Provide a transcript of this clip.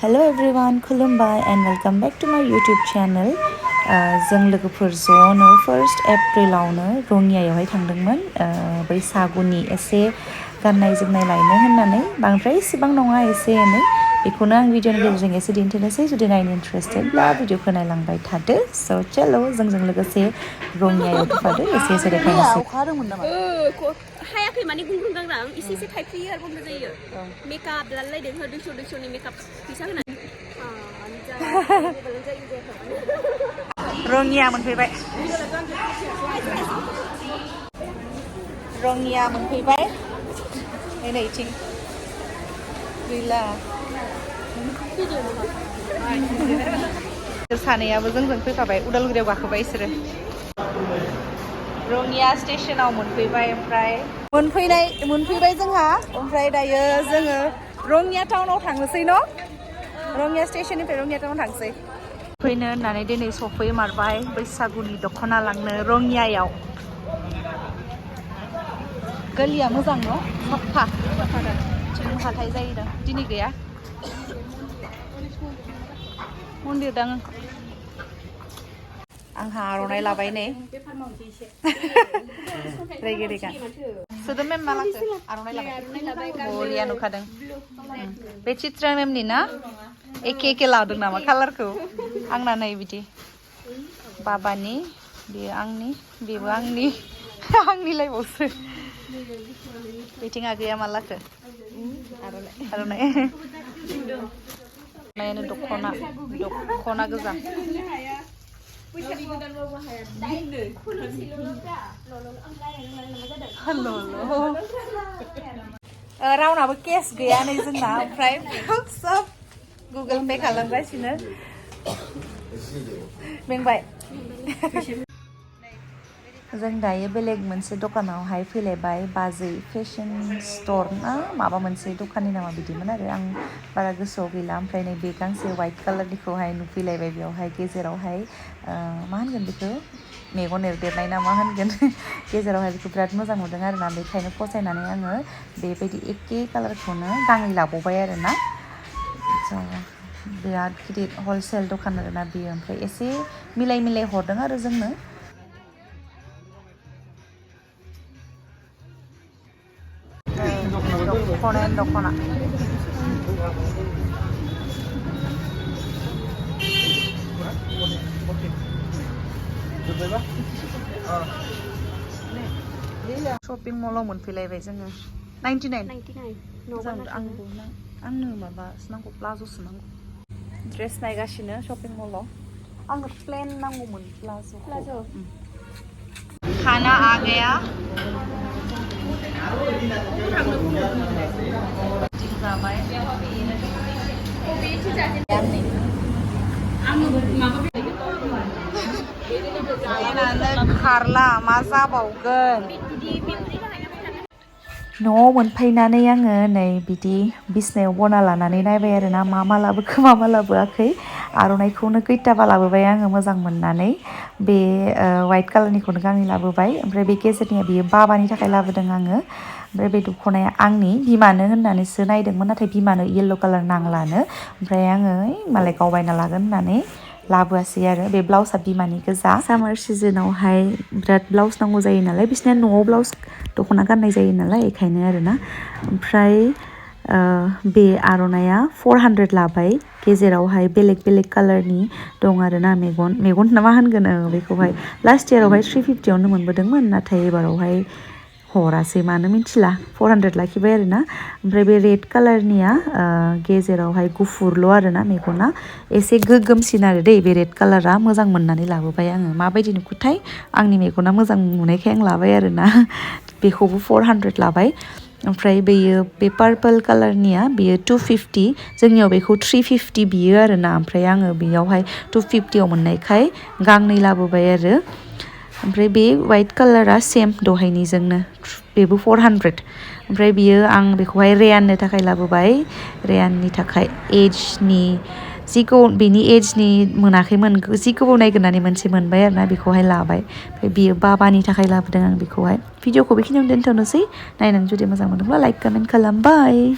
Hello everyone, खुलुमबाय and welcome back to my YouTube channel. जों लोगोफोर ज'नो 1 एप्रिलावनो रङियायावहाय थांदोंमोन बैसागुनि एसे गाननाय जोमनाय लायनो होननानै बांद्राय इसेबां नङा एसे एनै बेखौनो आं भिडिअनि गेजेरजों एसे दिन्थिनोसै जुदि नायनो इन्टारेस्टेडब्ला भिडिअखौ नायलांबाय थादो स' चलो जोंजों लोगोसे रङियायाव फैफादो एसे देखायनोसै अखा हादोंमोन नामा हायाखै माने गुंग्रुं गांग्रां एसे थाइफ्रियो आरो बन्द जायो मेकआप लालायदों हो 200 नि मेकआप फैसा होनानै रङिया मोनफैबाय रङिया मोनफैबाय नैथिं गैला सानैयाबो जोंजों फैफाबाय उदालगुरियाव गाखोबाय इसोरो रङिया स्टेशनाव मोनफैबाय ओमफ्राय मोनफैबाय जोंहा ओमफ्राय दायो जोङो रङिया टाउनाव थांनोसै न' रङिया स्टेशननिफ्राय रङिया टाउनाव थांसै फैनो होननानै दिनै सफैमारबाय बैसागुनि दख'ना लांनो रङियायाव गलिया मोजां न' साफा हाथाय जायो दिनै गैया मन्दिर दां आंहा आर'नाइ लाबाय नै रेगे रेगा सोदों मेम मा लाखो आर'नाइ लाबाय बरिया नुखादों बे चित्रा मेमनि ना एखे लादों नामा कालारखौ आंना नै बिदि बाबानि बेयो आंनि बेबो आंनि आंनिलायबावसो बेथिं आगैया मा लाखो आर'नाइ नायानो दख'ना गोजा रावनाबो केस गैया नै जोंना ओमफ्राय सब गुगल पे खालामगासिनो बेंबाय जों दायो बेलेग मोनसे दखानावहाय फैलायबाय बाजै फेशन स्ट'र ना माबा मोनसे दखाननि नामा बिदिमोन आरो आं बारा गोसोआव गैला ओमफ्राय नै बे गांसे वाइट कालारनिखौहाय नुफैलायबाय बेयावहाय गेजेरावहाय मा होनगोन बेखौ मेगन एरदेरनाय ना मा होनगोन गेजेरावहाय बेखौ बिराद मोजां मोनदों आरोना बेखायनो फसायनानै आङो बेबायदि एखे कालारखौनो गांनै लाबावबाय आरोना बिराद गिदिर हलसेल दखान आरोना बेयो ओमफ्राय एसे मिलाय हरदों आरो जोंनो दख'ना शपिं मलाव मोनफैलायबाय जोङो 99 आंनो माबासो नांगौ प्लाज'सो नांगौ ड्रेस नायगासिनो शपिं मलाव आंनो प्लेन नांगौमोन प्लाज' खाना आ गया खारला मा जाबावगोन न'आव मोनफैनानै आङो नै बिदि बिसनायाव बना लानानै नायबाय आरोना मा लाबोखो मा लाबोआखै आर'नाइखौनो खैथाबा लाबोबाय आङो मोजां मोननानै बे वाइट कालारनिखौनो गांनै लाबोबाय ओमफ्राय बे गेजेरनिया बियो बाबानि थाखाय लाबोदों आङो ओमफ्राय बे दख'नाया आंनि बिमानो होननानैसो नायदोंमोन नाथाय बिमानो येल्ल' कालार नांलानो ओमफ्राय आङो मालाय गाव बायना लागोन होननानै लाबोआसै आरो बे ब्लाउसआ बिमानि गोजा सामार सिजोनावहाय बिराद ब्लाउस नांगौ जायो नालाय बिसोरना न'आव ब्लाउस दख'ना गाननाय जायो नालाय बेखायनो आरोना ओमफ्राय बे आर'नाइया 400 लाबाय गेजेरावहाय बेलेग कालारनि दं आरोना मेगन ना मा होनगोन बेखौहाय लास्ट इयारावहाय 350आवनो मोनबोदोंमोन नाथाय एबारावहाय हरासै मानो मिथिला 400 लाखिबाय आरोना ओमफ्राय बे रेड कालारनिया गेजेरावहाय गुफुरल' आरोना मेगना एसे गोगोमसिन आरो दै बे रेड कालारा मोजां मोननानै लाबोबाय आङो माबायदि नुखोथाय आंनि मेगना मोजां नुनायखाय आं लाबाय आरोना बेखौबो 400 लाबाय ओमफ्राय बेयो बे पार्पल कालारनिया बेयो 250 जोंनियाव बेखौ 350 बियो आरोना ओमफ्राय आङो बेयावहाय 250आव मोननायखाय गांनै लाबोबाय आरो ओमफ्राय बे वाइट कालारा सेम दहायनिजोंनो बेबो 400 ओमफ्राय बियो आं बेखौहाय रेयाननो थाखाय लाबोबाय रेयाननि थाखाय एजनि जिखौ बेनि एजनि मोनाखैमोन जि गोबाव नायगिरनानै मोनसे मोनबाय आरोना बेखौहाय लाबाय ओमफ्राय बियो बाबानि थाखाय लाबोदों आं बेखौहाय भिडिअखौ बेखिनियावनो दोनथ'नोसै नायनानै जुदि मोजां मोनदोंब्ला लाइक कमेन्ट खालामबाय